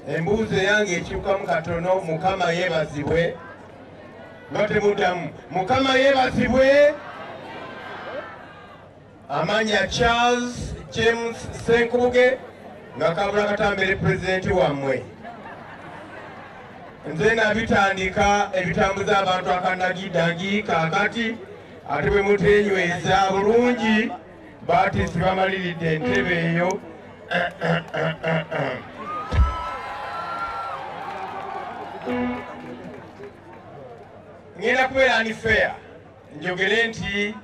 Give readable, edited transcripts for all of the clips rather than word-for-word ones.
Embuuzo eyange ekyukamu katono. Mukama yeebazibwe. Nga temuddamu. Mukama yeebazibwe. Amanya Charles James Ssenkubuge, nga kabula katambere pulezidenti wammwe. Nze nabitandika ebitambuza abantu akanagidagi. Kakati ate bwe mutenyweza bulungi, baatisi bamaliridde entebe eyo. Ngenda kubeera unfair njogere nti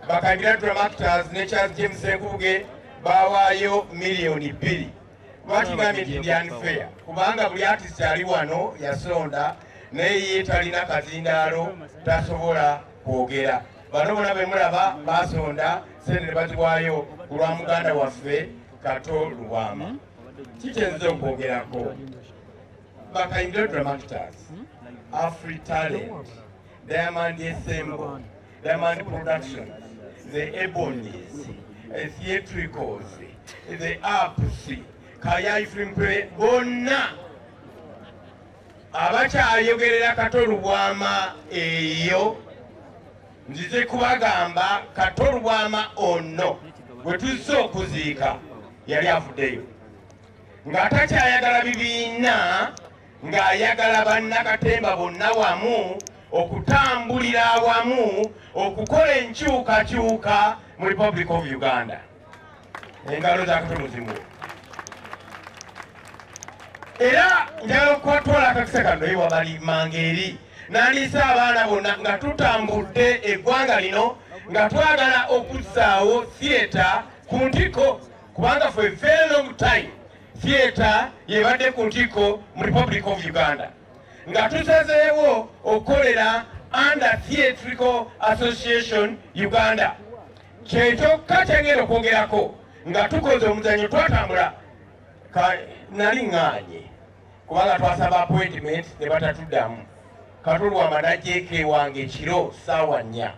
Bakangira Dramactors ne Charles James Ssenkubuge bawaayo 2 miliyoni. Lwaki gambye nti ndi unfair? Kubanga buli artist ali wano yasonda, naye ye talina kazindaalo, tasobola kwogera. Bano bona bemulaba basonda sente ne baziwaayo ku lwa muganda waffe Kato Lubwama. Kikyenziza okwogerako, Bakayingira Dramactors, Afri Talent, Diamond Ensemble, Diamond Productions, the Ebonies, Theatricals, the Apps, Kayai Film Play, bonna abakyayogerera Kato Lubwama eyo, nzize kubagamba Kato Lubwama ono gwe tuzze okuziika yali avuddeyo ng'atakyayagala bibiina, ng'ayagala bannakatemba bonna wamu okutambulira awamu okukola enkyukakyuka mu Republic of Uganda. Engalo za Kato muzimu. Era njagala okukwatwala akakisa kano ewa balimanga eri naliisa abaana bonna nga tutambudde eggwanga lino nga twagala okuzzaawo theatre ku ntikko, kubanga for a very long time theatre yebadde ku ntikko mu Republic of Uganda, nga tusazeewo okukolera under Theatrical Association Uganda. Kyekyokka kyengenda okwogerako. Nga tukoze omuzanyo, twatambula, nali ŋŋaanye kubanga twasaba appointment ne batatuddamu. Kato Lubwama najjeeko ewange ekiro ssaawa 4,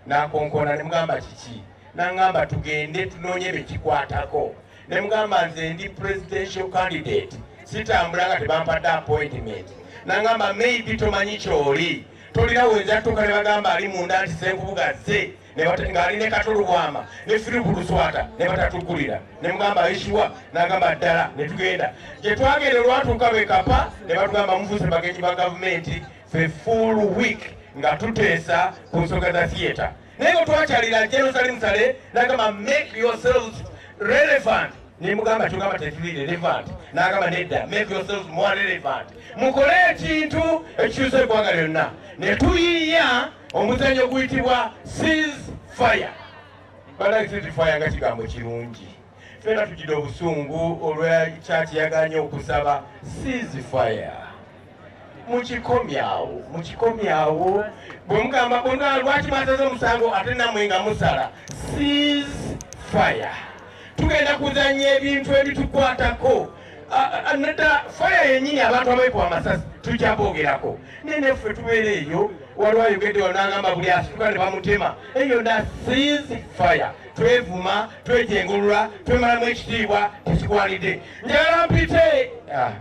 nakonkona. Ne mugamba, "Kiki?" Naŋŋamba, "Tugende tunoonye bekikwatako." Ne mugamba, "Nze ndi presidential candidate, sitambula nga tebampadde appointment." Naŋŋamba, "Maybe tomanyi kyoli, tolina wenza tuuka." Ne bagamba ali munda nti Senkubuga zze ng'ali ne Kato Lubwama ne Philip Luswata, ne batatuggulira. Ne mugamba, "Ayishiwa?" N'agamba, "Ddala." Ne tugenda. Gye twagenda, olwatuuka bekapa ne batugamba, "Mufuuse bagenyi ba gavumenti." Fe full week nga tuteesa ku nsonga za theatre, naye nga twakyalira Jerusalem Sale, nagamba, "Make yourselves relevant." Nemugamba, "Tugamba tetuli relevant." Nagamba, "Nedda, make yourselves more relevant, mukole ekintu ekikyusa eggwanga lyonna." Ne tuyiiya omuzannyo guyitibwa Cease Fire. Bala cease fire nga kigambo kirungi. Fena tugira obusungu olwa kyaki yaganye okusaba cease fire. Mukikomyawo, mukikomyawo. Bwe mugamba bonna, lwaki mwasaze omusango ate nammwe nga musala? Cease fire. Tugenda kuzanya ebintu ebitukwatako. Nedda, fire yennyini, abantu abeekuba amasasi tujja boogerako, naye neffe tubeera eyo. Waliwo ayogedde wano n'agamba buli asituka ne bamutema. Eyo na cease fire, twevuma, twejengulula, twemalamu ekitiibwa, tekigwanidde. Njagala mpite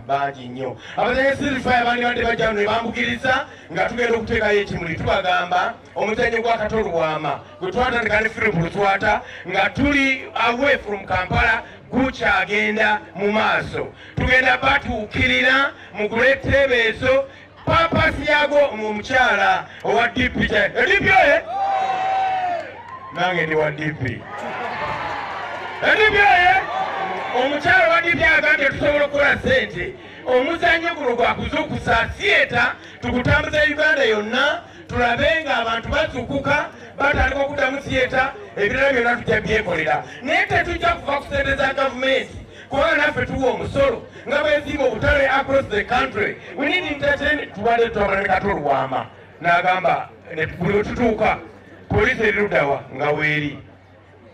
bangi nnyo abazanya cease fire bandibadde bajja ne bambugiriza nga tugenda okuteekayo ekimuli. Tubagamba omuzannyo gwa Kato Lubwama gwe twatandika ne Philip Luswata nga tuli away from Kampala gukyagenda mu maaso. Tugenda batuukirira mugule eteebeezo. Papasi yago mu mukyala owa DP, DP oye! Nange ndi wa DP. DP oye! Omukyala wa DP agambye tusobola okukola sente. Omuzannyo guno gwakuzuukusa theatre, tugutambuza Uganda yonna, tulabe nga abantu bazuukuka, batandika okuddamu theatre. Ebirala byonna tujja byekolera, naye tetujja kuva ku sente za gavumenti, kubanga naffe tuwa omusolo nga bwezimba obutale across the country. We need entertainment. Tubadde twabala ne Kato Lubwama n'agamba buli we tutuuka, poliisi eri luddawa? Nga weeri.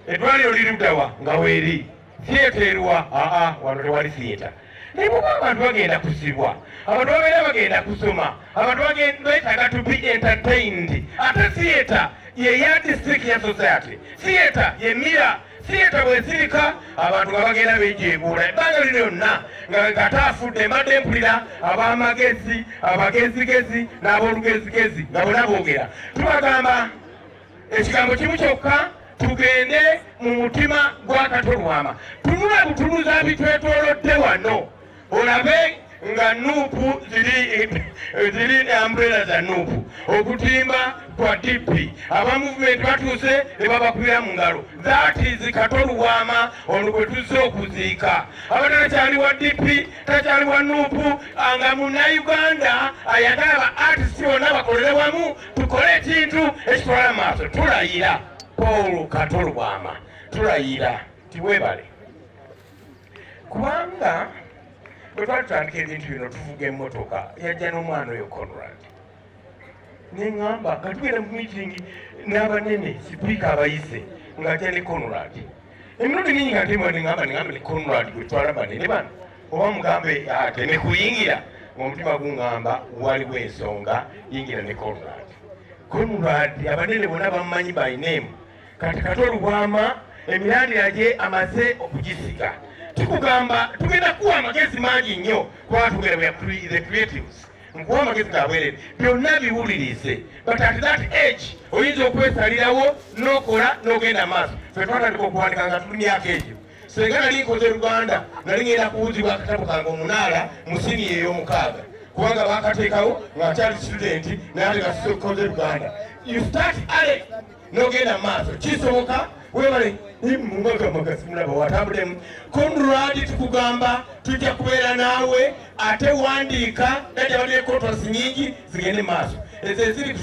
Eddwaliro liri luddawa? Nga weeri. Theatre eruwa? Aa, wano tewali theatre. Naye bwoba abantu bagenda kusibwa, abantu babeera bagenda kusoma, abantu beetaaga to be entertained. Ate theatre ye yardstick ya society, theatre ye mirror. Theatre bwesirika, abantu nga bagenda bejeebuula ebbanga lino lyonna nga Kato afudde. Mbadde mpulira ab'amagezi, abagezigezi n'ab'olugezigezi nga bonna boogera. Tubagamba ekigambo kimu kyokka: tugende mu mutima gwa Kato Lubwama. Tunula butunuza bitwetolodde wano, olabe nga NUP ziri umbrella za NUP, okutimba kwa DP, aba movement batuuse ne babakubira mu ngalo. That is Kato Lubwama ono gwe tuzze okuziika. Abadde takyali wa DP, takyali wa NUP, nga Munnayuganda ayagala ba artist bonna bakolere wamu, tukole ekintu ekitwala maaso. Tulayira Paul Kato Lubwama, tulayira tiwebale, kubanga bwe twali tutandika ebintu bino, tuvuga emmotoka, yajja n'omwana oyo Conrad, neŋŋamba nga tugenda mu meeting n'abanene, sipiika abayise, ng'ajja ne Conrad. Emirundi mingi nga ntemwa, neŋŋamba ne Conrad gwe twala banene bano, oba mugambe ate ne kuyingira, ng'omutima guŋŋamba waliwo ensonga, yingira ne Conrad. Conrad abanene bonna bamumanyi by name. Kati Kato Lubwama emirandira gye amaze okugisiga. Tukugamba tugenda kuwa amagezi mangi nnyo, kuba tugenda the creatives, nkuwa amagezi gabwerere, byonna biwulirize. But at that age oyinza okwesalirawo n'okola n'ogenda maaso. Fe twatandika okuwandika nga tuli myaka egyo. Senga nali nkoze Luganda, nali ngenda kuwuzibwa akatabo kange Omunaala mu siniya ey'omukaaga, kubanga bakateekawo nga nkyali student, naye ate nga koze Luganda. You start early n'ogenda maaso, kisoboka. Webale mumagamaga, watambulemu. Conrad, tukugamba tujja kubeera naawe. Ate wandiika dajja, waliyo kotosi nyingi zigende maaso. Ezo eziri ku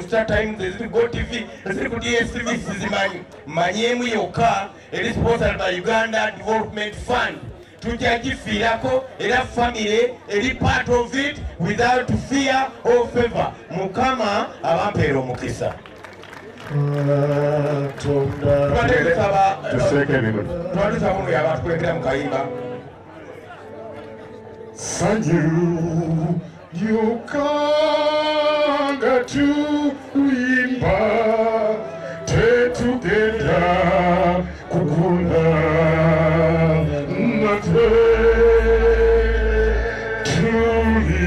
Star Times, eziri ku GOtv, eziri ku DStv sizimanyi, manyiemu yokka eri sponsored by Uganda Development Fund. Tujja gifiirako, era family eri part of it without fear or favor. Mukama abampeera omukisa. Tubadde tusaba Tuseeko ebimuli. Tubadde tusaba ono yaba atukulembera mu kayimba. Sanyu lyokka tuyimba, tetugenda kugunda nate, tulibeera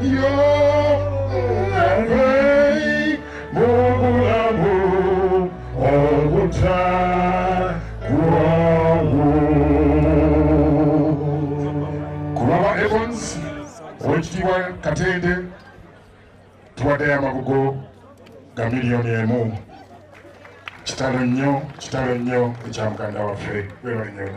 yo naffe mu bulamu obutaggwaawo. Kulaba Evans, Owekitiibwa Katende, tuwaddeyo amabugo ga 1 million. Kitalo nnyo, kitalo nnyo ekya muganda waffe. Webale nnyo.